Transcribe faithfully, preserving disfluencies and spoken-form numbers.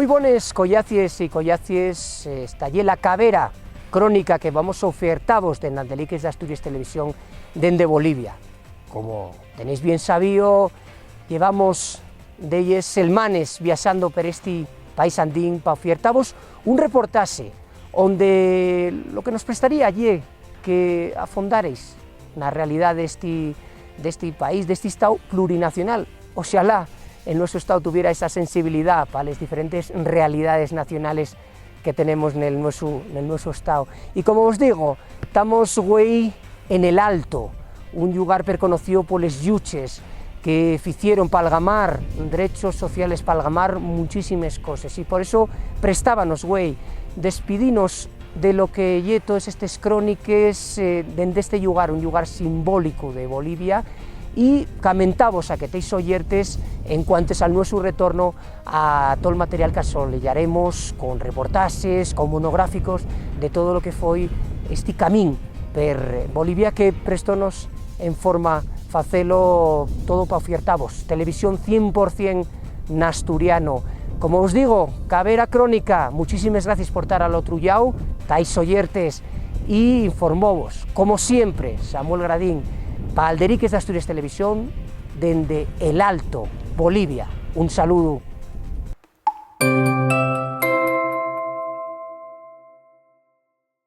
Mui bones, collacies y collacies, esta ye la cabera crónica que vamos ofiertavos dende Deliques d'Asturias Televisión dende Bolivia. Como tenéis bien sabío, llevamos delles selmanes viaxando per esti país andín pa ofiertavos un reportaxe onde lo que nos prestaría ye que afondareis na realidá d'esti, d'esti país, d'esti estáu plurinacional. Oxalá el nuesu estáu tuviera esa sensibilidá pa les diferentes realidades nacionales que tenemos nel nuesu, nel nuesu estáu. Y como vos digo, tamos güei en El Alto, un llugar perconocío poles lluches que ficieron p'algamar drechos sociales, p'algamar munchísimes coses. Y por eso prestábanos güei despidinos de lo que ye toes estes cróniques, eh, dende este llugar, un llugar simbólicu de Bolivia, y camentavos a que teis oyertes en cuantes al nuesu retorno a tol material qu'asoleyaremos con reportaxes, con monográficos de todo lo que foi esti camín per Bolivia, que prestónos en forma facelo todo pa ofiertavos. Televisión cien por cien n'asturiano. Como os digo, cabera crónica, muchísimes gracies por tar al otru llau, tais oyertes y informóvos, como siempre, Samuel Gradín, pa Alderiques d'Asturias Televisión, dende El Alto, Bolivia. Un saludu.